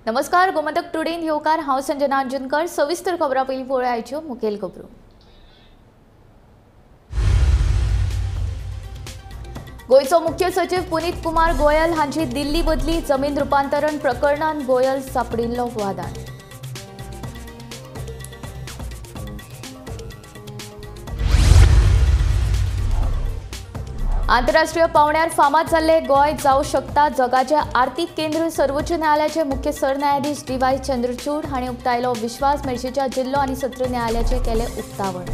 नमस्कार, गोमंतक टुडेन येवकार. हांव संजना अंजनकर. सविस्तर खबरां पयलीं पळोवया आयच्यो मुखेल खबरो. गोंयचो मुख्य सचिव पुनीत कुमार गोयल हांची दिल्ली बदली जमीन रुपांतरण प्रकरणान गोयल सापडिल्लो वादान. आंतरराष्ट्रीय पावंड्यार फामाद जाल्ले गोंय जावं शकता जगाचे आर्थिक केंद्र. सर्वोच्च न्यायालयाचे मुख्य सरन्यायाधीश डी वाय चंद्रचूड हांणी उक्तायलो विश्वास. मेर्शेच्या जिल्लो आनी सत्र न्यायालयाचे केले उक्तावण.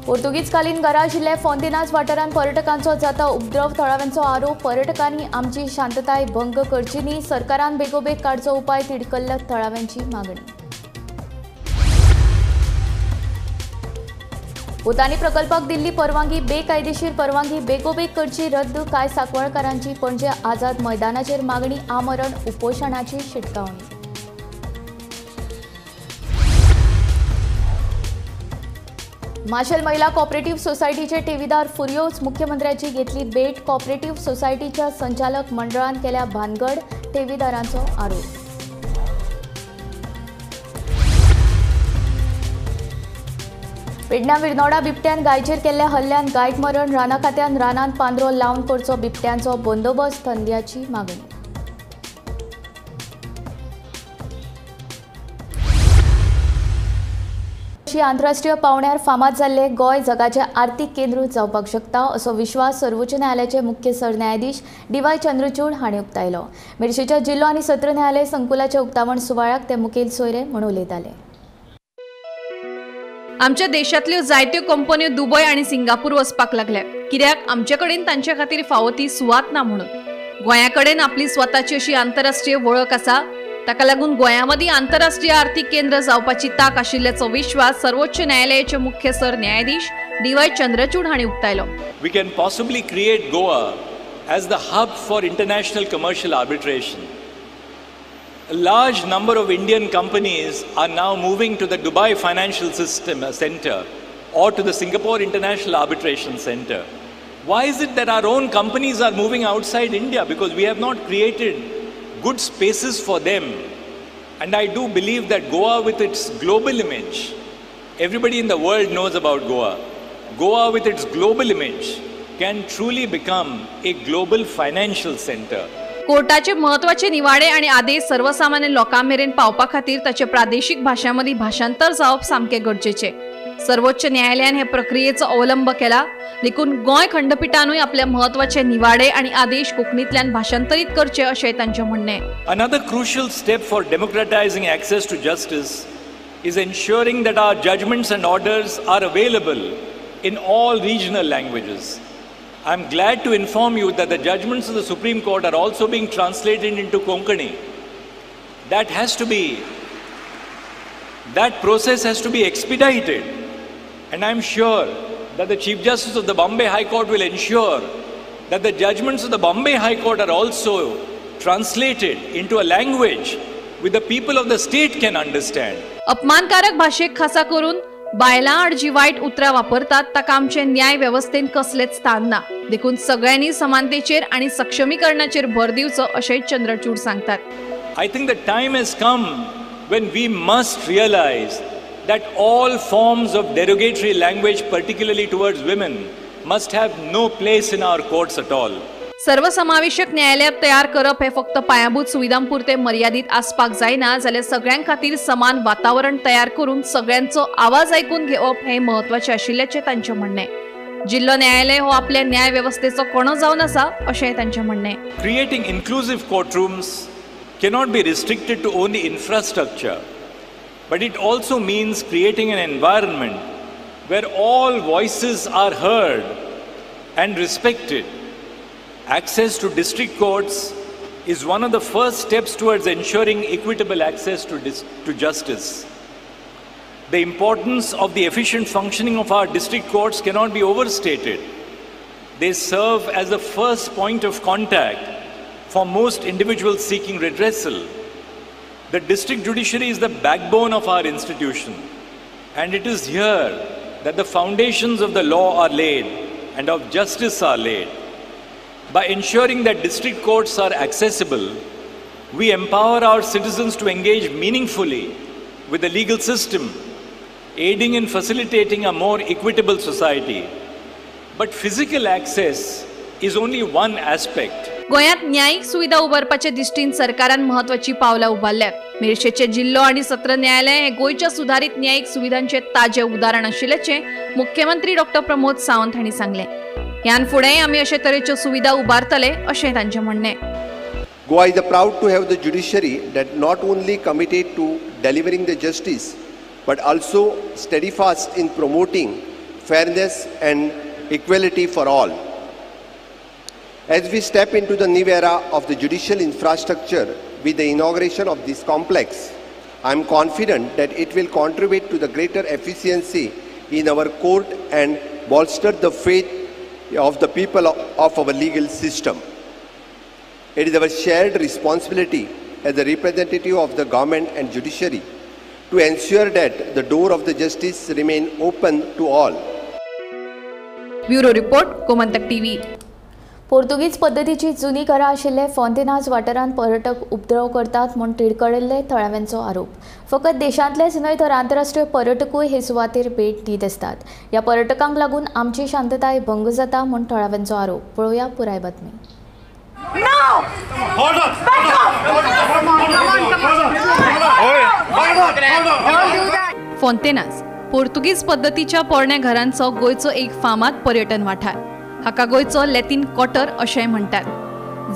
पोर्तुगीजकालीन घरा आशिल्ले फोंतिनाज वाठारांत पर्यटकांचो जाता उपद्रव. थळाव्यांचो आरोप, पर्यटकांनी आमची शांतताय भंग करची न्ही. सरकारान बेगोबेग काडचो उपाय, तिडकल्ल्या थळाव्यांची मागणी. भूतानी प्रकल्पाक दिल्ली परवानगी बेकायदेशीर परवानगी बेगोबेग करची रद्द. कांय सांकवाळकारांची पणजे आझाद मैदानाचेर मागणी. आमरण उपोशणाची शिटकावणी. माशेल महिला कॉपरेटिव्ह सोसायटीचे ठेवीदार फुर्योज. मुख्यमंत्र्याची घेतली भेट. कॉपरेटिव्ह सोसायटीच्या संचालक मंडळान केल्या भानगड. ठेवीदारांचो आरोप. पेडण्या विरनोडा बिबट्यान गायचेर केल्ल्या हल्ल्यान गायक मरण. राना खात्यान रानांत पांदरो लावन करचो बिबट्यांचो बंदोबस्त. धंद्याची मागणी. आंतरराष्ट्रीय पावंड्यार फामाद जाल्ले गोंय जगाचे आर्थिक केंद्र जावपाक शकता असो विश्वास सर्वोच्च न्यायालयाचे मुख्य सरन्यायाधीश डी वाय चंद्रचूड हांणी उक्तायलो. मेर्शेच्या जिल्लो आनी सत्र न्यायालय संकुलाच्या उक्तावण सुवाळ्याक ते मुखेल सोयरे म्हूण उलयताले. आमच्या देशांतल्यो जायत्यो कंपन्यो दुबय आनी सिंगापूर वचपाक लागल्या, कित्याक आमचे कडेन तांचे खातीर फावो ती सुवात ना म्हणून. गोंया कडेन आपली स्वताची अशी आंतरराष्ट्रीय वळख आसा, ताका लागून गोंया मदीं आंतरराष्ट्रीय आर्थिक केंद्र जावपाची तांक आशिल्ल्याचो विश्वास सर्वोच्च न्यायालयाचे मुख्य सरन्यायाधीश डी वाय चंद्रचूड हांणी उक्तायलो. We can possibly create Goa as the hub for international commercial arbitration. A large number of Indian companies are now moving to the Dubai Financial System Center or to the Singapore International Arbitration Center. Why is it that our own companies are moving outside India? Because we have not created good spaces for them. And I do believe that Goa, with its global image, everybody in the world knows about Goa. Goa with its global image can truly become a global financial center. कोर्टाचे महत्वाचे निवाडे आणि आदेश सर्वसामान्य लोकां मेरेन पावपा खातीर ताचे प्रादेशिक भाशां मदीं भाशांतर जावप सामकें गरजेचें. सर्वोच्च न्यायालयान हे प्रक्रियेचो अवलंब केला देखून गोंय खंडपिठानूय आपले महत्वाचे निवाडे आणि आदेश कोंकणींतल्यान भाशांतरीत करचे अशें तांचें म्हणणें. Another crucial step for democratizing access to justice is ensuring that our judgments and orders are available in all regional languages. I am glad to inform you that the judgments of the Supreme Court are also being translated into Konkani. That process has to be expedited. And I am sure that the Chief Justice of the Bombay High Court will ensure that the judgments of the Bombay High Court are also translated into a language which the people of the state can understand. अपमानकारक भाषेक खासा करून बायलां आड जी वायट उतरां वापरतात ताका आमचे न्याय वेवस्थेन कसलेच स्थान ना, देखून सगळ्यांनी समानतेचेर आनी सक्षमीकरणाचेर भर दिवचो अशें चंद्रचूड सांगतात. I think the time has come when we must realize that all forms of derogatory language, particularly towards women, must have no place in our courts at all. सर्वसमावेशक न्यायालय तयार करप हे फक्त पायाभूत सुविधांपुरते मर्यादित आसपाक जायना, जाल्यार सगळ्यां खातीर समान वातावरण तयार करून सगळ्यांचो आवाज आयकून घेवप हे महत्वाचें आशिल्ल्याचें तांचें म्हणणें. जिल्लो न्यायालय हो आपल्या न्याय वेवस्थेचो कणो जावन आसा अशें तांचें म्हणणें. Creating inclusive courtrooms cannot be restricted to only infrastructure, but it also means creating an environment where all voices are heard and respected. Access to district courts is one of the first steps towards ensuring equitable access to justice. The importance of the efficient functioning of our district courts cannot be overstated. They serve as the first point of contact for most individuals seeking redressal. The district judiciary is the backbone of our institution, and it is here that the foundations of the law are laid and of justice are laid. By ensuring that district courts are accessible, we empower our citizens to engage meaningfully with the legal system, aiding in facilitating a more equitable society. But physical access is only one aspect. गोंयांत न्यायीक सुविधा उबारपाचे दृश्टीन सरकारान म्हत्वाची पावलां उबारल्यात. मिरशेचे जिल्लो आनी सत्र न्यायालय हे गोंयच्या सुधारीत न्यायीक सुविधांचे ताजे उदाहरण आशिल्ल्याचें मुख्यमंत्री डॉक्टर प्रमोद सावंत हांणी सांगलें. ह्यान फुडेंय आमी अशे तरेच्यो सुविधा उबारतले अशें तांचें म्हणणें. Goa is proud to have the judiciary that not only committed to delivering the justice, but also steadfast in promoting fairness and equality for all. As we step into the new era of the judicial infrastructure with the inauguration of this complex, I am confident that it will contribute to the greater efficiency in our court and bolster the faith of the people of our legal system. It is our shared responsibility as a representative of the government and judiciary to ensure that the door of the justice remain open to all. Bureau report, Gomantak TV. पोर्तुगीज पद्दतीची जुनी घरां आशिल्ले फोंतेनाज वाठारांत पर्यटक उपद्रव करतात म्हूण तिडकडिल्ले थळाव्यांचो आरोप. फकत देशांतलेच न्हय तर आंतरराष्ट्रीय पर्यटकूय हे सुवातेर भेट दीत आसतात. ह्या पर्यटकांक लागून आमची शांतताय भंग जाता म्हूण थळाव्यांचो आरोप. पळोवया पुराय बातमी. फोंतेनाज पोर्तुगीज पद्दतीच्या पोरण्या घरांचो गोंयचो एक फामाद पर्यटन वाठार. हाका गोंयचो लॅटीन क्वार्टर अशेंय म्हणटात.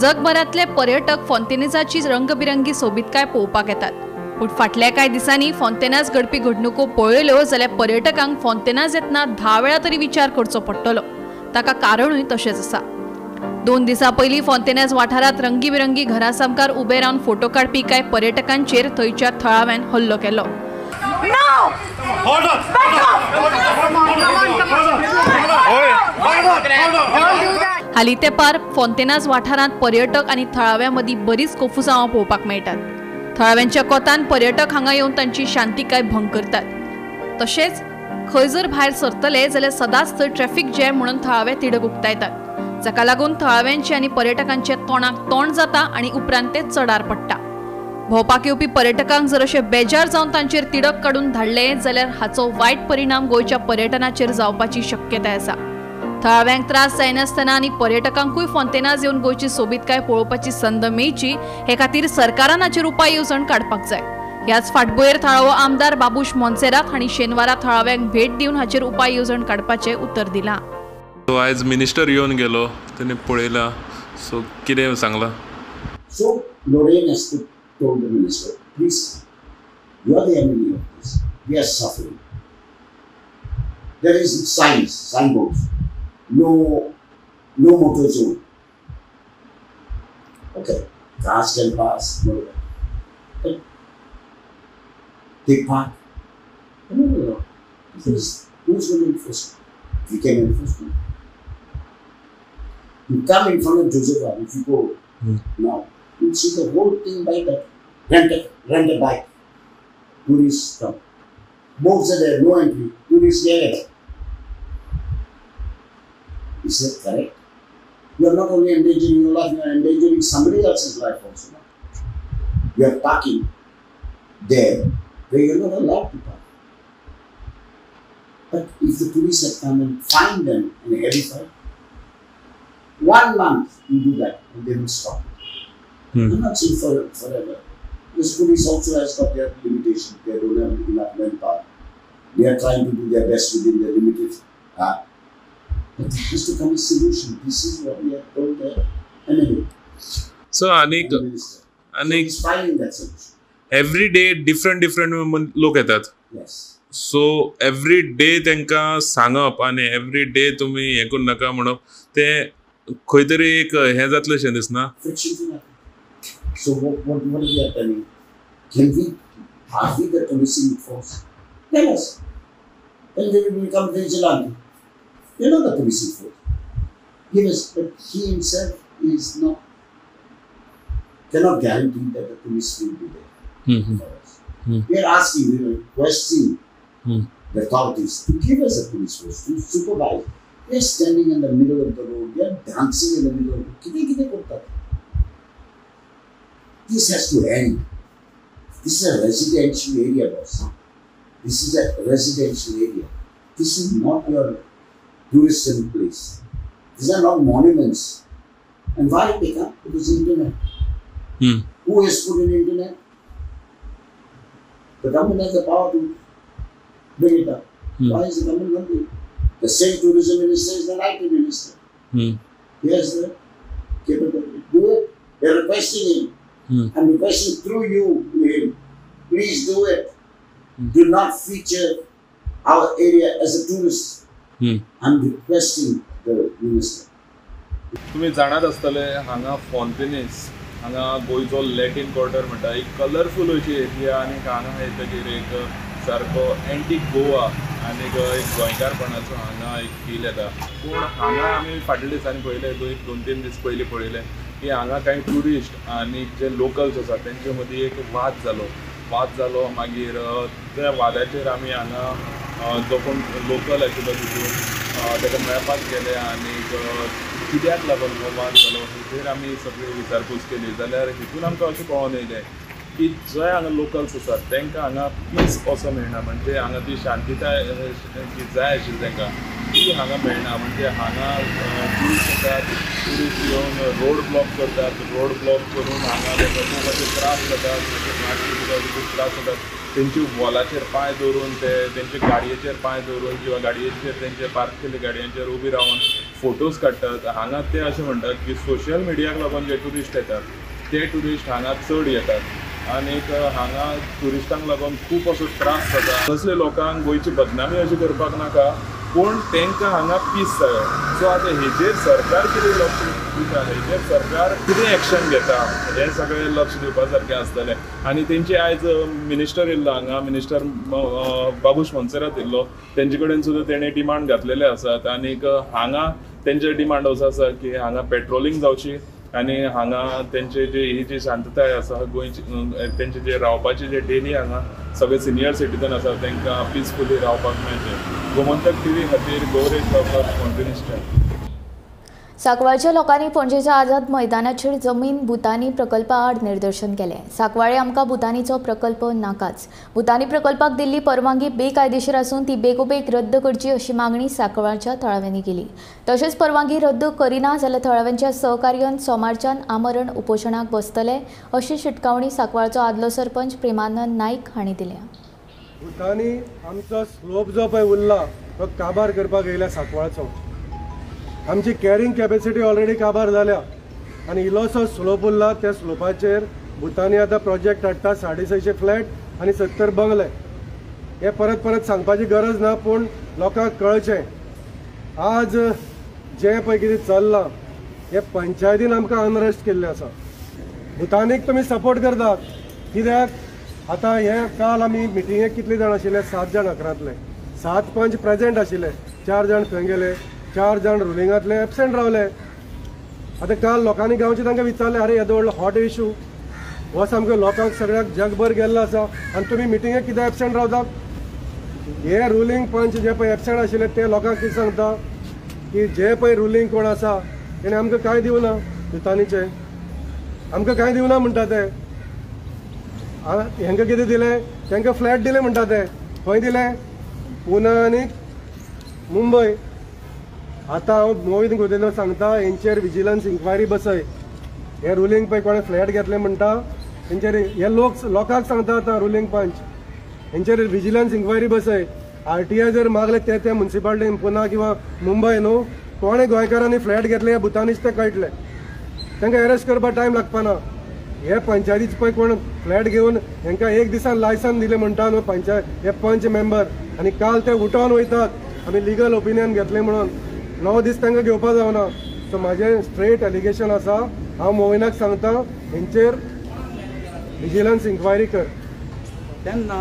जगभरांतले पर्यटक फोंतेनाजाची रंगबिरंगी सोबीतकाय पळोवपाक येतात. पूण फाटल्या कांय दिसांनी फोंतेनाज घडपी घडणुको पळयल्यो जाल्यार पर्यटकांक फोंतेनाज येतना 10 वेळा तरी विचार करचो पडटलो. ताका कारणूय तशेंच आसा. 2 दिसां पयलीं फोंतेनाज वाठारांत रंगीबिरंगी घरां सामकार उबे रावन फोटो काडपी कांय पर्यटकांचेर थंयच्या थळाव्यान हल्लो केलो. हालीं तेंपार फोंतेनाज वाठारांत पर्यटक आनी थळाव्यां मदीं बरीच कोफुसांवां पळोवपाक मेळटात. थळाव्यांच्या कोतान पर्यटक हांगा येवन तांची शांतिकाय भंग करतात. तशेंच खंय जर भायर सरतले जाल्यार सदांच थंय ट्रॅफिक जॅम म्हणून थळावे तिडक उक्तायतात, जाका लागून थळाव्यांचे आनी पर्यटकांचे तोंडाक तोंड जाता आनी उपरांत ते चडार पडटा. भोंवपाक येवपी पर्यटकांक जर अशे बेजार जावन तांचेर तिडक काडून धाडले जाल्यार हाचो वायट परिणाम गोंयच्या पर्यटनाचेर जावपाची शक्यताय आसा. थळाव्यांक त्रास जायनासतना आनी पर्यटकांकूय फोंतेनाज येवन गोंयची सोबीतकाय पळोवपाची संद मेळची हे खातीर सरकारान हाचेर उपाय येवजण काडपाक जाय. ह्याच फाटभुंयेर थळावो आमदार बाबूश मोन्सेरात हांणी शेनवारा थळाव्यांक भेट दिवन हाचेर उपाय येवजण काडपाचें उतर दिलां. आयज मिनिस्टर येवन गेलो, तेणी पळयलां, सो कितें सांगलां? So Lorraine has told the minister, please, you are the enemy of this. We are suffering. There is signs, signboards, no motor zone. Okay, cars can pass, no. But they park. No, no, no. Because who's going to enforce it? We can enforce it. You come in front of Joseph, if you go now, you'll see the whole thing by that. Rent a bike. Tourists come. Boats are there, no entry. Tourists there. Is that correct? You are not only endangering your life, you are endangering somebody else's life also. You are parking there where you are not allowed to park. But if the police had come and find them in a heavy fine, 1 month you do that and they will stop it. I'm not saying forever. Because police also has got their limitations. They don't have enough manpower. They are trying to do their best within their limited. But there has to come a solution. This is what we have told the MLA. So, Anik, so he's finding that solution. Every day, different लोक येतात. Yes. So every day तांकां सांगप आनी every day तुमी हें करूं नाका म्हणप तें खंय तरी एक हें जातलें शें दिसना. So what we are telling? Can we, are we the policing force? Tell us. Then we will become vigilante. We're not the policing force. Give us, but he himself is not, cannot guarantee that the police will be there for us. We are asking, we are requesting the authorities to give us a police force, to supervise. They are standing in the middle of the road, they are dancing in the middle of the road. कितें कितें करतात. This has to end. This is a residential area, boss. This is a residential area. This is not your tourism place. These are not monuments. And why they come? Because the internet. Who has put in internet? The government has the power to bring it up. Why is the government not doing it? The same tourism minister is the IT minister. He has the capability. Do it. They are requesting him. I'm requesting through you to him. Please do it. Do not feature our area as a tourist. I'm requesting the minister. तुम्ही जाणात आसतले हांगा फॉन्टेनीस हांगा गोंयचो Latin quarter म्हणटा, एक colourful अशी area आनी हांगा येतकीर एक सारको एंटीक गोवा आनी एक गोंयकारपणाचो हांगा एक फील येता. पूण हांगा आमी फाटल्या दिसांनी पळयलें, एक 2-3 दीस पयलीं पळयलें की हांगा कांय ट्युरिस्ट आनी जे लोकल्स आसा तेंचे मदीं एक वाद जालो. वाद जालो मागीर त्या वादाचेर आमी हांगा जो कोण लोकल आशिल्लो तितून ताका मेळपाक गेले आनी कित्याक लागून हो वाद जालो हेचेर आमी सगळी विचारपूस केली. जाल्यार हितून आमकां अशें कळोन येयलें की जे हांगा लोकल्स आसात तांकां हांगा पीस असो मेळना, म्हणजे हांगा ती शांतिताय जी जाय आशिल्ली तांकां ती हांगा मेळना. म्हणजे हांगा ट्युरिस्ट येतात, ट्युरिस्ट येवन रोड ब्लॉक करतात, रोड ब्लॉक करून हांगा तांकां खूब अशे त्रास जातात, खूब त्रास जातात. तेंची वॉलाचेर पांय दवरून ते तेंचे गाडयेचेर पांय दवरून किंवा गाडयेचेर तेंचे पार्क केल्ले गाडयांचेर उबी रावन फोटोज काडटात. हांगा ते अशें म्हणटात की सोशल मिडियाक लागून जे ट्युरिस्ट येतात ते ट्युरिस्ट हांगा चड येतात आनीक हांगा ट्युरिस्टांक लागून खूब असो त्रास जाता. तसले लोकांक गोंयची बदनामी अशी करपाक नाका, पूण तांकां हांगा पीस जायो. सो आतां हेजेर सरकार कितें लक्ष दिता, हेजेर सरकार कितें एक्शन घेता हें सगळें लक्ष दिवपा सारकें आसतलें. आनी तेंचे आयज मिनिस्टर येयल्लो हांगा, मिनिस्टर बाबूश मोन्सेरात येयल्लो, तेंचे कडेन सुद्दां तेणें डिमांड घातलेले आसात. आनीक हांगा तेंचे डिमांड असो आसा की हांगा पेट्रोलिंग जावची आनी हांगा तेंचे जे ही जी शांतताय आसा गोंयची, तेंचे जे रावपाचे जे डेली हांगा सगळे सिनियर सिटीजन आसा तांकां पिसफुली रावपाक मेळचें. गोमंतक टीव्ही खातीर गौरेश गांवकार, फॉन्टेनीसच्यान. सांकवाळच्या लोकांनी पणजेच्या आझाद मैदानाचेर जमीन भुतानी प्रकल्पा आड निदर्शन केलें. सांकवाळे आमकां भुतानीचो प्रकल्प नाकाच, भुतानी प्रकल्पाक दिल्ली परवानगी बेकायदेशीर आसून ती बेगोबेग रद्द करची अशी मागणी सांकवाळच्या थळाव्यांनी केली. तशेंच परवानगी रद्द करिना जाल्यार थळाव्यांच्या सहकार्यान सोमारच्यान आमरण उपोशणाक बसतले अशी शिटकावणी सांकवाळचो आदलो सरपंच प्रेमानंद नायक हांणी दिल्या. भुतानी आमचो स्लोप जो पळय उरला तो काबार करपाक येयला सांकवाळचो. आमची कॅरिंग कॅपेसिटी ऑलरेडी काबार जाल्या आनी इल्लोसो स्लोप उरला, त्या स्लोपाचेर भुतानी आतां प्रोजेक्ट हाडटा 650 फ्लॅट आनी 70 बंगले. हे परत परत सांगपाची गरज ना, पूण लोकांक कळचें आज जें पळय कितें चल्लां हें पंचायतीन आमकां अनरेस्ट केल्लें आसा. भुतानीक तुमी सपोर्ट करतात कित्याक? आतां हे काल आमी मिटिंगेक कितले जाण आशिल्ले? 7 जाण अकरांतले, 7 पंच प्रेजेंट आशिल्ले, 4 जाण खंय गेले? 4 जाण रुलिंगांतले एबसेंट रावले. आतां काल लोकांनी गांवचे तांकां विचारलें, आरे येदो व्हडलो हॉट इशू हो सामको लोकांक सगळ्याक जगभर गेल्लो आसा आनी तुमी मिटिंगेक कित्याक एबसेंट रावतात? हे रुलिंग पंच जे पळय एबसेंट आशिल्ले ते लोकांक कितें सांगता की जे पळय रुलिंग कोण आसा तेणें आमकां कांय दिवना, भुतानीचें आमकां कांय दिवना म्हणटा ते. हेंकां कितें दिलें? तांकां फ्लॅट दिले म्हणटा ते. खंय दिले? पुना आनी मुंबय. आतां हांव मोहित गोदेलो सांगता, हेंचेर विजिलन्स इन्क्वायरी बसय. हे रुलिंग पळय कोणें फ्लॅट घेतले म्हणटा हेंचेर, हे लोक लोकांक सांगता आतां रुलिंग पंच हेंचेर विजिलन्स इन्क्वायरी बसय. आरटीआय जर मागले ते त्या मुन्सिपालिटीन पुना किंवा मुंबय न्हू कोणें गोंयकारांनी फ्लॅट घेतले हे भुतानीच ते कळटले, तांकां एरेस्ट करपाक टायम लागपाना. हे पंचायतीचे पळय कोण फ्लॅट घेवन हेंकां एक दिसान लायसन दिलें म्हणटा न्हू पंचायत हे पंच मेंबर, आनी काल ते उठोवन वयतात आमी लिगल ओपिनियन घेतलें म्हणून. 9 दीस तांकां घेवपाक जावना. सो म्हाजें स्ट्रेट एलिगेशन आसा, हांव मोहिनाक सांगता हेंचेर विजिलन्स इन्क्वायरी कर. तेन्ना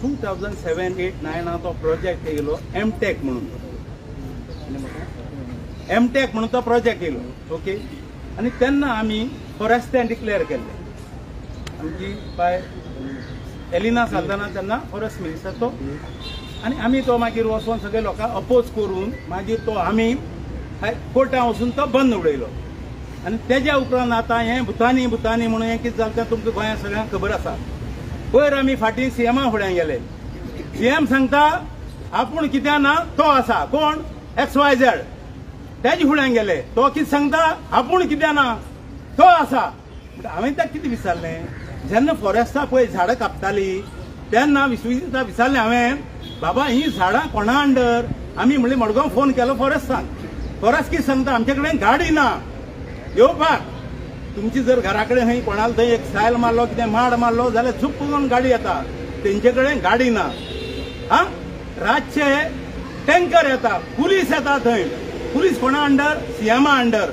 2007, 8, 9 तो प्रोजेक्ट येयलो एमटेक म्हणून, एमटेक म्हणून तो प्रोजेक्ट येयलो. ओके, आनी तेन्ना आमी फॉरेस्टॅन डिक्लेअर केल्लें आमची बाय एलिना साल्दाना तेन्ना फॉरेस्ट मिनिस्टर तो, आनी आमी तो मागीर वचोन सगळे लोकांक अपोज करून मागीर तो आमी कोर्टान वचून तो बंद उडयलो. आनी तेज्या उपरांत आतां हें भुतानी भुतानी म्हणून हें कितें जालें तें तुमकां गोंयांत सगळ्यांक खबर आसा. पयर आमी फाटीं सीएमा फुड्यान गेले, सीएम सांगता आपूण कित्याक ना तो आसा कोण एक्स वाय झेड, तेजे फुड्यान गेले तो कितें सांगता आपूण कित्याक ना तो आसा. हांवें ताका कितें विचारलें, जेन्ना फॉरेस्टा पळय झाडां कापताली तेन्ना विश्वजिता विचारलें हांवें, बाबा ही झाडां कोणा अंडर? आमी म्हणलें मडगांव फोन केलो फॉरेस्टान, फॉरेस्ट कितें सांगता आमचे कडेन गाडी ना येवपाक, तुमची जर घरा कडेन खंय कोणाक थंय एक सायल मारलो कितें माड मारलो जाल्यार झुप्प करून गाडी येता, तेंचे कडेन गाडी ना. आं, रातचे टँकर येता, पुलीस येता थंय, पुलीस कोणा अंडर? सीएमा अंडर.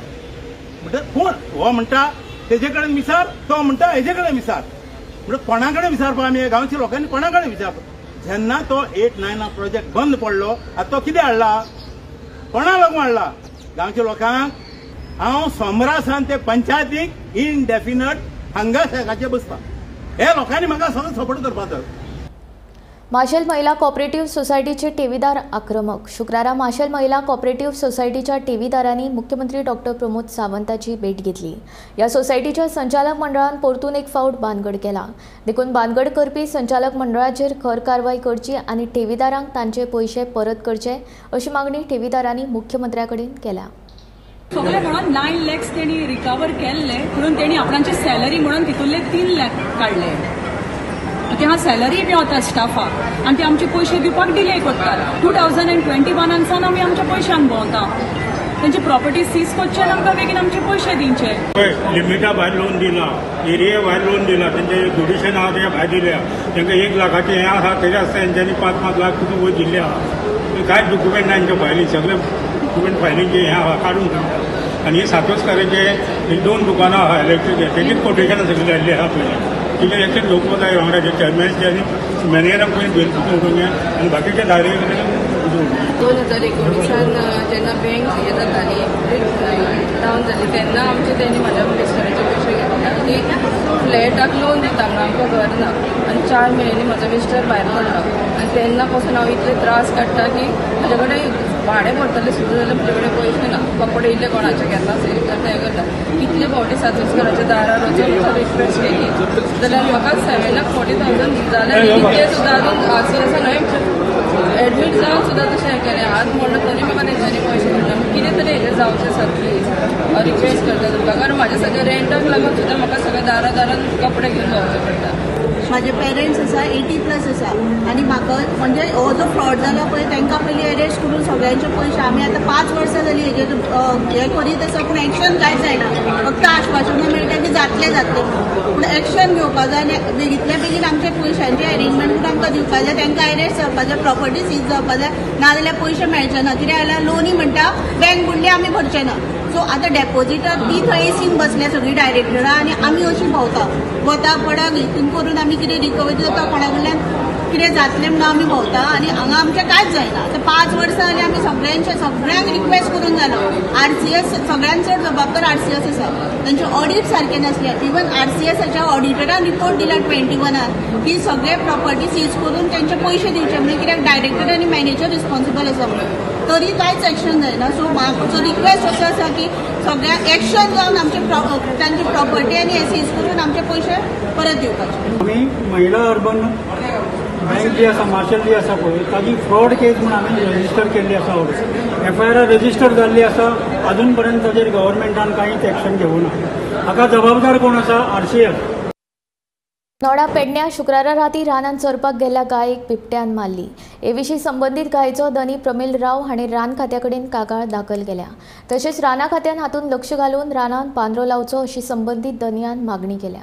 म्हणटा कोण हो म्हणटा तेजे कडेन विचार, तो म्हणटा हेजे कडेन विचार, म्हणटा कोणा कडेन विचारपा आमी गांवच्या लोकांनी कोणा कडेन विचारपा? जेन्ना तो 8 9 प्रोजेक्ट बंद पडलो आतां तो कितें हाडला, कोणा लागून हाडला? गांवच्या लोकांक. हांव सोमरा सावन ते पंचायतीक इनडेफिनट हांगा शेकाचे बसता, हे लोकांनी म्हाका सगळें सपोर्ट करपाचो. माशेल महिला कॉपरेटिव्ह सोसायटीचे ठेवीदार आक्रमक. शुक्रारा माशेल महिला कॉपरेटिव्ह सोसायटीच्या ठेवीदारांनी मुख्यमंत्री डॉक्टर प्रमोद सावंताची भेट घेतली. ह्या सोसायटीच्या संचालक मंडळान परतून एक फावट बानगड केला, देखून बानगड करपी संचालक मंडळाचेर खर कारवाय करची आनी ठेवीदारांक तांचे पयशे परत करचे अशी मागणी ठेवीदारांनी मुख्यमंत्र्या कडेन केल्या. सगळे म्हणून 9 लॅक्स तेणी रिकवर केल्ले, म्हणून तेणी आपणाची सॅलरी म्हणून तितूंतले 3 लॅक काडले. ते हा सॅलरी बी वता स्टाफाक आनी ते आमचे पयशे दिवपाक डिले करतात. 2021 सावन आमी आमच्या पयशान भोंवता, तेंची प्रॉपर्टी सीज करचे आनी आमकां बेगीन आमचे पयशे दिवचे. लिमिटा भायर लोन दिला, एरिया भायर लोन दिला, तेंचे जुडिशन आहा तेज्या भायर दिल्या, तेंकां 1 लाखाचें हें आसा तेज्या आसता तेंच्यांनी 5-5 लाख सुद्दां वयर दिल्ले आहा. कांयच डॉक्युमेंट ना तेंच्या फायली, सगळे डॉक्युमेंट फायलींचे हें आहा काडून. आनी हे सातोस्काराचे 2 दुकानां आहा इलेक्ट्रीक, तेजीच कोटेशनां सगळीं जाल्लीं आहा पयलीं. तिचे एक्शन घेवपाक जाय वांगडाचे चेअरमॅनचे आनी मॅनेजराक पयलीं बेल उडोवंक आनी बाकीचे धारे. 2019 जेन्ना बँक हें जाताली डावन जाली तेन्ना आमचे तेणी म्हाज्या मिस्टराचे पयशे घेतले आनी फ्लॅटाक लोन दिता म्हणून आमकां घर ना आनी 4 म्हयन्यांनी म्हजो मिस्टर भायर पडलो आनी तेन्ना पासून हांव इतले त्रास काडटा की म्हजे कडेन भाडें भरतलें सुद्दां जाल्यार म्हजे कडेन पयशे ना. कपडे इल्ले कोणाचे घेता सेल करता हें करता. कितले फावटी सातोस्कराच्या दारार वचून रिक्वेस्ट केली जाल्यार म्हाका 7,40,000 जाल्यार इतले सुद्दां अजून आसा न्हय एडमीट जावन सुद्दां तशें हें केलें, हात मोडलो तरी म्हाका तेंच्यांनी पयशे मेळटा. कितें तरी हेजें जावचें सर प्लीज रिक्वेस्ट करता तुमकां, कारण म्हाजें सगळें रेंटाक लागून सुद्दां म्हाका सगळें दारा दारान कपडे घेवन भोंवचे पडटा. म्हाजे पेरंट्स आसा 80+ आसा आनी म्हाका म्हणजे हो जो फ्रॉड जाला पळय तांकां पयलीं एरेस्ट करून सगळ्यांचे पयशे आमी आतां 5 वर्सां जालीं हेजेर हें करीत आसा, पूण एक्शन कांयच जायना. फक्त आश्वासनां मेळटा की जातलें जातलें, पूण एक्शन घेवपाक जाय आनी बेगींतल्या बेगीन आमच्या पयशांचें एरेंजमेंट करून आमकां दिवपाक जाय. तांकां एरेस्ट जावपाक जाय, प्रॉपर्टी सीज जावपाक जाय, नाजाल्यार पयशे मेळचे ना. कित्याक जाल्यार लोनी म्हणटा बँक बुडली आमी भरचे ना. सो आतां डेपोजिटर ती थंय एसीन बसल्या सगळीं डायरेक्टरां आनी आमी अशीं भोंवता वता पडाक हितून करून आमी कितें रिकवरी जाता कोणा कडल्यान कितें जातलें म्हणून आमी भोंवता आनी हांगा आमचें कांयच जायना. आतां 5 वर्सां जालीं आमी सगळ्यांक रिक्वेस्ट करून जालो. आरसीएस सगळ्यांत चड जबाबदार आरसीएस आसा, तांचें ऑडीट सारकें नासलें. इवन आरसीएसाच्या ऑडिटरान रिपोर्ट दिला 21 की सगळे प्रॉपर्टी सीज करून तांचे पयशे दिवचे म्हणून, कित्याक डायरेक्टर आनी मॅनेजर रिस्पॉन्सिबल आसा म्हणून. तरी कांयच एक्शन जायना. सो म्हाजो रिक्वेस्ट असो आसा की सगळ्यांक एक्शन जावन आमचे तांची प्रॉपर्टी आनी हे सीज करून आमचे पयशे परत दिवपाचे. आमी महिला अर्बन बँक जी आसा मार्शल जी आसा पळय ताजी फ्रॉड केस म्हूण आमी रजिस्टर केल्ली आसा. एफआयआर रजिस्टर जाल्ली आसा, अजून पर्यंत ताजेर गव्हर्मेंटान कांयच एक्शन घेवना. हाका जबाबदार कोण आसा? आरसीएस. नोडा पेडण्या शुक्रारा राती रानांत चरपाक गेल्ल्या गायेक बिबट्यान मारली. हे विशीं संबंदीत गायेचो धनी प्रमील राव हांणी रान खात्या कडेन कागाळ दाखल केल्या. तशेंच राना खात्यान हातूंत लक्ष घालून रानांत पांदरो लावचो अशी संबंदीत धनयान मागणी केल्या.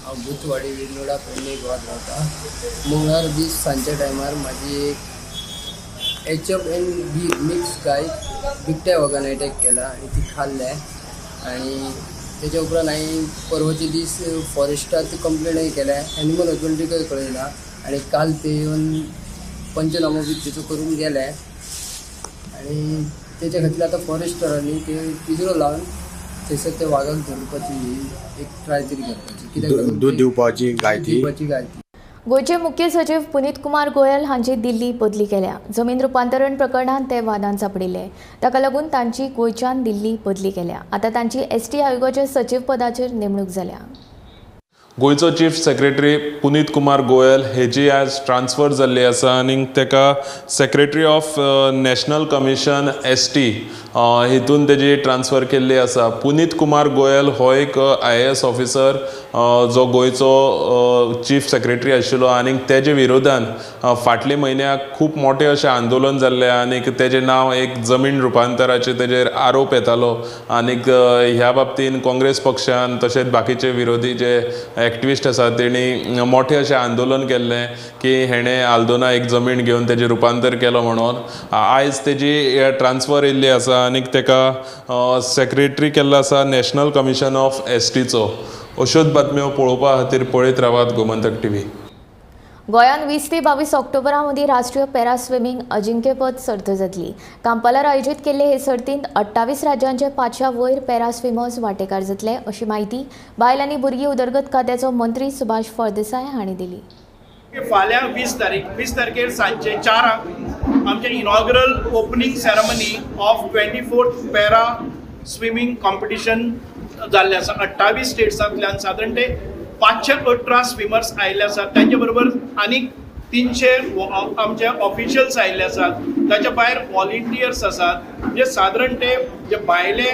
हांव भूतवाडी विनोडा पेडणे गोवात रावता. मंगळार दीस सांजच्या टायमार म्हाजी एक HF and B mix गाय बिबट्या वागान एटॅक केला आनी ती खाल्ले आनी तेच्या उपरांत हांवें परवाचे दीस फॉरेस्टाक कंप्लेनय केल्या, एनिमल हजबंड्रीकय कळयला आनी काल ते येवन पंचनामो बी तेचो करून गेले आनी तेच्या खातीर आतां फॉरेस्टरांनी ते पिंजरो लावन थंयसर त्या वागाक धरपाची एक ट्राय तरी करपाची. कित्याक दूद दिवपाची गाय ती. गोंयचे मुख्य सचिव पुनीत कुमार गोयल हांची दिल्ली बदली केल्या. जमीन रुपांतरण प्रकरणांत ते वादान सांपडिल्ले. ताका लागून तांची गोंयच्यान दिल्ली बदली केल्या. आतां तांची एसटी आयोगाच्या सचिव पदाचेर नेमणूक जाल्या. गोंयचो चीफ सेक्रेटरी पुनीत कुमार गोयल हेजी आज ट्रान्सफर जाल्ली आसा आनी ताका secretary of national commission ST हितून तेजी ट्रान्सफर केल्ली आसा. पुनीत कुमार गोयल हो एक IAS officer जो गोंयचो चीफ सेक्रेटरी आशिल्लो आनी तेजे विरोधान फाटले म्हयन्याक खूब मोठें अशें आंदोलन जाल्लें आनी तेजें नांव एक जमीन रुपांतराचेर तेजेर आरोप येतालो आनीक ह्या बाबतीन काँग्रेस पक्षान तशेंच बाकीचे विरोधी जे एक्टिविस्ट आसात तेणी मोठें अशें आंदोलन केल्लें की हेणें आल्दोना एक जमीन घेवन तेजें रुपांतर केलो म्हणून. आयज तेजी ट्रान्सफर येयल्ली आसा आनी ताका सेक्रेटरी केल्लो आसा नॅशनल कमिशन ऑफ STचो. अश्योच बातम्यो पळोवपा खातीर पळयत रावात गोमंतक टीव्ही. गोंयांत 20 ते 22 ऑक्टोबरा मदीं राष्ट्रीय पॅरा स्विमींग अजिंक्यपद सर्त जातली. कांपालार आयोजीत केल्ले हे सर्तींत 28 राज्यांचे 500 वयर पॅरा स्विमर्स वांटेकार जातले अशी म्हायती बायल आनी भुरगीं उदरगत खात्याचो मंत्री सुभाष फळदेसाय हांणी दिली. फाल्यां 20 तारखेर सांजचे 4 आमचे inaugural opening ceremony of 24th para swimming competition जाल्लें आसा. 28 स्टेट्सांतल्यान सादारण ते 518 स्विमर्स आयिल्ले आसात. तांचे बरोबर आनीक 300 आमचे ऑफिशियल्स आयिल्ले आसात. ताच्या भायर व्हॉलिंटियर्स आसात. म्हणजे सादारण ते जे भायले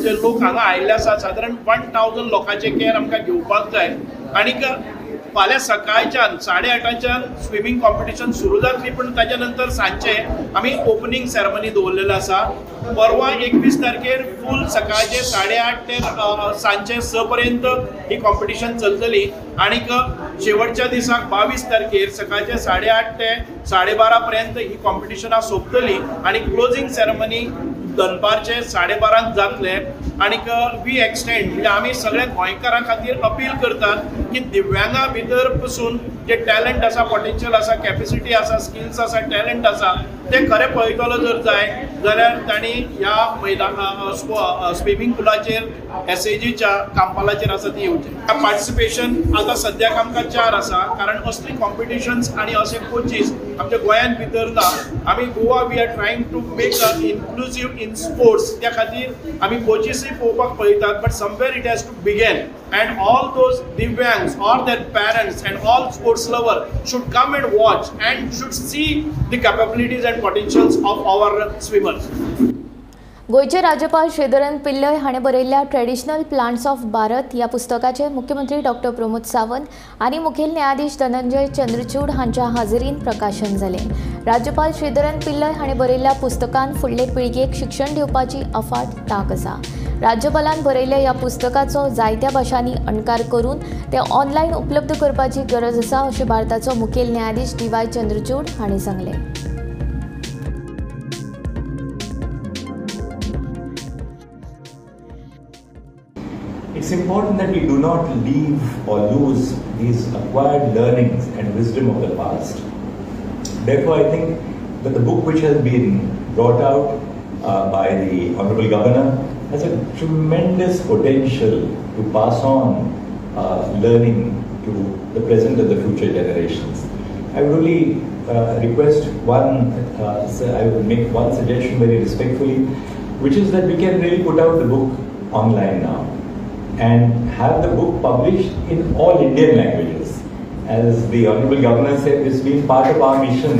जे लोक हांगा आयिल्ले आसात सादारण 1000 लोकांचे केअर आमकां घेवपाक जाय. आनीक फाल्यां सकाळच्यान 8:30 स्विमींग कॉम्पिटिशन सुरू जातली, पूण ताच्या नंतर सांजचे आमी ओपनींग सेरेमनी दवरलेलो आसा. परवा 21 तारखेर फूल सकाळचे 8:30 ते सांजचे 6 पर्यंत ही कॉम्पिटिशन चलतली. आनीक शेवटच्या दिसाक 22 तारखेर सकाळचे 8:30 ते 12:30 पर्यंत ही कॉम्पिटिशनां सोंपतली आनी क्लोजींग सेरेमनी दनपारचे 12:30 जातले. आनीक we extend म्हणजे आमी सगळ्या गोंयकारां खातीर अपील करतात की दिव्यांगा भितर पसून जे टॅलंट आसा, पोटेन्शियल आसा, कॅपेसिटी आसा, स्किल्स आसा, टॅलंट आसा ते खरें पळयतलो जर जाय जाल्यार तांणी ह्या मैदान स्विमींग पुलाचेर SAGच्या कांपालाचेर आसा ती येवचें. पार्टिसिपेशन आतां सद्याक आमकां 4 आसा, कारण असली कॉम्पिटिशन्स आनी असे कोचीस आमच्या गोंयांत भितर ना. आमी Goa we are trying to make a inclusive in sports, त्या खातीर आमी कोचीसूय पळोवपाक पळयतात, but somewhere it has to begin and all those divyangs or their parents and all sports lover should come and watch and should see the capabilities and potentials of our swimmers. गोंयचे राज्यपाल श्रीधरन पिल्लय हाणें बरयल्ल्या traditional plants of Bharat ह्या पुस्तकाचें मुख्यमंत्री doctor Pramod Sawant आनी मुखेल न्यायाधीश धनंजय चंद्रचूड हांच्या हाजेरीन प्रकाशन जालें. राज्यपाल श्रीधरन पिल्लय हाणें बरयल्ल्या पुस्तकान फुडले पिळगेक शिक्षण दिवपाची अफाट तांक आसा. राज्यपालान बरयल्ल्या ह्या पुस्तकाचो जायत्या भाशांनी अणकार करून ते ऑनलायन उपलब्ध करपाची गरज आसा अशें भारताचो मुखेल न्यायाधीश DY Chandrachud हांणी सांगलें. It's important that we do not leave or lose these acquired learnings and wisdom of the past. Therefore, I think that the book which has been brought out by the Honorable Governor has a tremendous potential to pass on learning to the present and the future generations. I would only request one, I would make one suggestion very respectfully, which is that we can really put out the book online now and have the book published in all Indian languages. As the Honorable Governor said, it's been part of our mission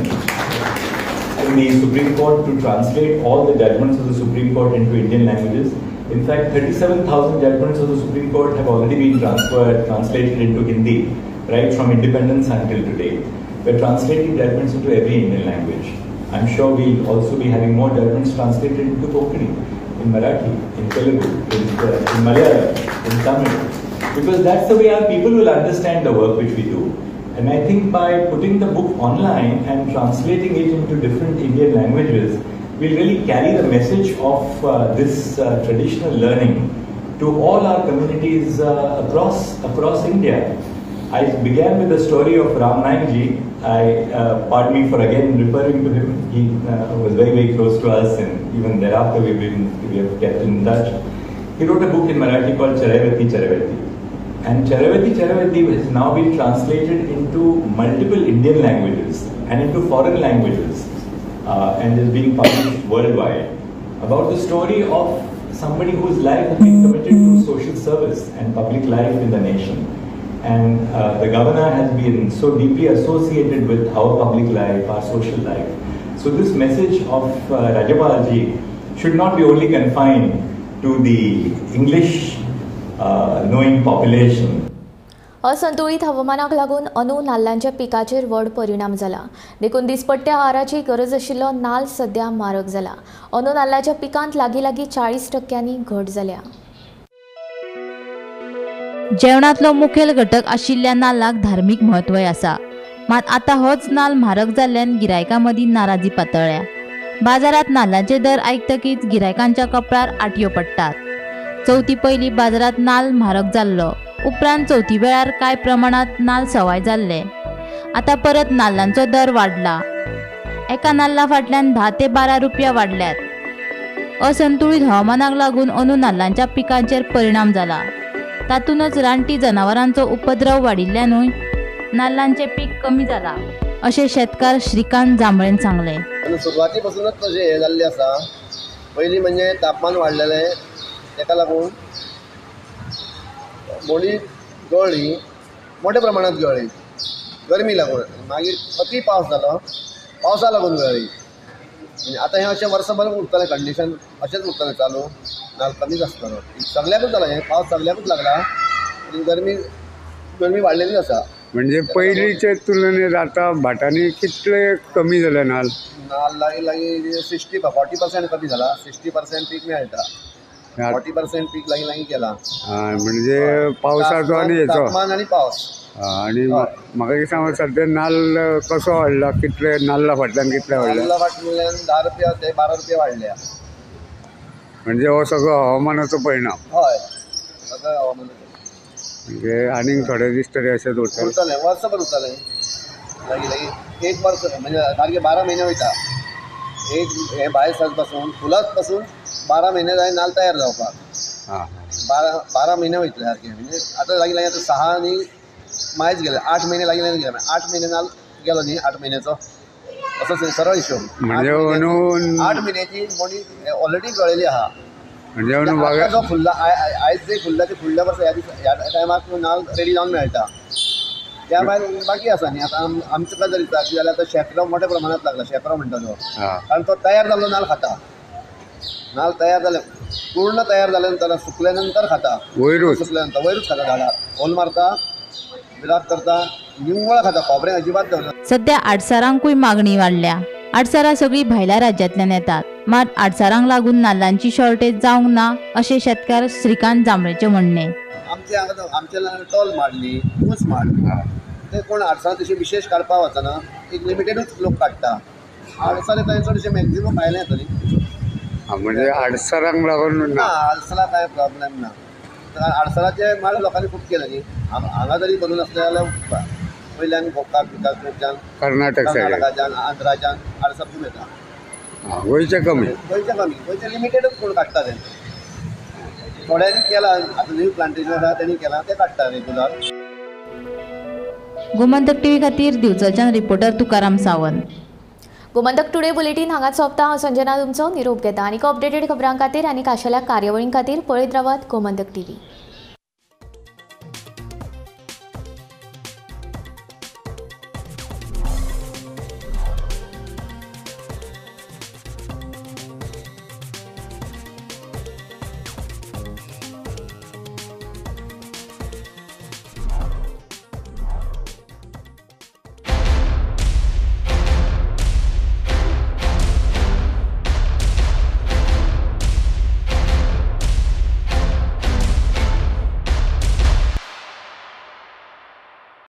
in the Supreme Court to translate all the judgments of the Supreme Court into Indian languages. In fact, 37,000 judgments of the Supreme Court have already been translated into Hindi, right from independence until today. We're translating judgments into every Indian language. I'm sure we'll also be having more judgments translated into Konkani, in Marathi, in Telugu, in Malayalam, in Tamil, because that's the way our people will understand the work which we do. And I think by putting the book online and translating it into different Indian languages, we'll really carry the message of this traditional learning to all our communities across India. I began with the story of Ram Naik ji. Pardon me for again referring to him. He was very, very close to us, and even thereafter we have kept in touch. He wrote a book in Marathi called Charaiveti Charaiveti. And Charaiveti Charaiveti has now been translated into multiple Indian languages and into foreign languages and is being published worldwide, about the story of somebody whose life has been committed to social service and public life in the nation. And the governor has been so deeply associated with our public life, our social life. So this message of Rajyapal ji should not be only confined to the English knowing population. असंतुळीत हवामानाक लागून अंदू नाल्लांच्या पिकाचेर व्हड परिणाम जाला. देखून दिसपट्ट्या आहाराची गरज आशिल्लो नाल्ल सध्या म्हारग जाला. अंदू नाल्लाच्या पिकांत लागीं लागीं 40% घट जाल्या. जेवणांतलो मुखेल घटक आशिल्ल्या नाल्लाक धार्मीक म्हत्वय आसा. मात आतां होच नाल्ल म्हारग जाल्ल्यान गिरायकां मदीं नाराजी पातळ्ळ्या. बाजारांत नाल्लांचे दर आयकतकीच गिरायकांच्या कपळार आटयो पडटात. चवथी पयलीं बाजारांत नाल्ल म्हारग जाल्लो, उपरांत चवथी वेळार कांय प्रमाणांत नाल्ल सवाय जाल्ले. आतां परत नाल्लांचो दर वाडला. एका नाल्ला फाटल्यान 10 ते 12 रुपया वाडल्यात. असंतुळीत हवामानाक लागून अंदू नाल्लांच्या पिकांचेर परिणाम जाला. तातूंतच रानटी जनावरांचो उपद्रव वाडिल्ल्यानूय नाल्लांचें पीक कमी जाला अशें शेतकार श्रीकांत जांभळेन सांगलें. सुरवाती पासूनच तशें हें जाल्लें आसा. पयलीं म्हणजे तापमान वाडलेलें, ताका लागून मोडी गळ्ळी, मोठ्या प्रमाणांत गळ्ळी गरमी लागून. मागीर अती पावस जालो, पावसा लागून गळ्ळी. आतां हें अशें वर्सभर उरतलें, कंडिशन अशेंच उरतलें चालू, नाल्ल कमीच आसतलो. सगल्याकूच जाला हें, पावस सगल्याकूच लागला आनी गरमी गरमी वाडलेलीच आसा. म्हणजे पयलींचे तुलनेत आतां भाटांनी कितले कमी जाले नाल्ल? नाल्ल लागीं लागीं 60-40% कमी जाला. 60% पीक मेळटा, 40% पीक लागीं लागीं गेला. म्हणजे पावसाचो आनी हेचो तापमान आनी पावस. आनी म्हाका दिसता सद्या नाल्ल कसो वाडला, कितले नाल्ला फाटल्यान कितले वाडले? नाल्ला फाटल्यान 10 रुपया ते 12 रुपया वाडल्या. म्हणजे हो सगळो हवामानाचो परिणाम. हय, सगळो हवामानाचो. म्हणजे आनीक थोडे दीस तरी अशेंच उरतलें, उरतलें वर्सभर उरतलें. लागीं लागीं एक वर्स म्हणजे सारकें 12 म्हयने वयता. एक हें भायर सरत पासून फुलांत पासून 12 म्हयने जाय नाल्ल तयार जावपाक. 12 म्हयने वयतले सारके. म्हणजे आतां लागीं लागीं आतां 6 आनी मायज गेले, 8 म्हयने लागीं लागीं गेले. 8 म्हयने नाल्ल गेलो न्ही, 8 म्हयन्याचो असो सरळ हिशोब. म्हणजे 8 म्हयन्याची मोडी ऑलरेडी गळिल्ली आहा. म्हणजे जो फुल्ला आयज जे फुल्ला ते फुडल्या वर्सा ह्या दिसा ह्या टायमाक नाल्ल रेडी जावन मेळटा. त्या भायर बाकी आसा न्ही. आतां आमचे कडेन जर विचारशी जाल्यार आतां शेंकरो मोठ्या प्रमाणांत लागला. शेंकरो म्हणटा तो, कारण तो तयार जाल्लो नाल्ल खाता. नाल्ल तयार जाले, पूर्ण तयार जाल्या नंतर सुकल्या नंतर खाता, वयरूच सुकल्या नंतर वयरूच खाता. झाडार होल मारता, विराट करता, निव्वळ खाता, खोबरें अजिबात दवरना. सध्या आडसारांकूय मागणी वाडल्या. आडसारां सगळीं भायल्या राज्यांतल्यान येतात, मात आडसारांक लागून नाल्लांची शॉर्टेज जावंक ना अशें शेतकार श्रीकांत जांभळेचें म्हणणें. आमचे हांगा आमचे टोल माड न्ही, ऊंच माड, ते कोण आडसारां तशी विशेश काडपाक वचना, एक लिमिटेडूच लोक काडटा. आडसारां थंय चडशे मॅक्झिमम भायले येता न्ही. म्हणजे आडसारांक लागून ना, आडसारां कांय प्रॉब्लेम ना. कारण आडसाराचे माड लोकांनी खूब केले न्ही. हांगा जरी करूं नासलें जाल्यार वयल्यान गोकाक बिकाक, कर्नाटक कर्नाटकाच्यान, आंध्राच्यान आडसार खूब येता. गोंयचे कमी, गोंयचे कमी, गोंयचे लिमिटेडूच कोण काडटा ते. थोड्यांनी केला, आतां न्यू प्लांटेशन आसा तेणी केलां, ते काडटा रेगुलर. गोमंतक टीव्ही खातीर दिवचलच्यान reporter Tukaram Sawant. Gomantak today bulletin हांगाच सोंपता. हांव संजना तुमचो निरोप घेता. आनीक अपडेटेड खबरां खातीर आनी खाशेल्या कार्यावळीं खातीर पळयत रावात गोमंतक टीव्ही.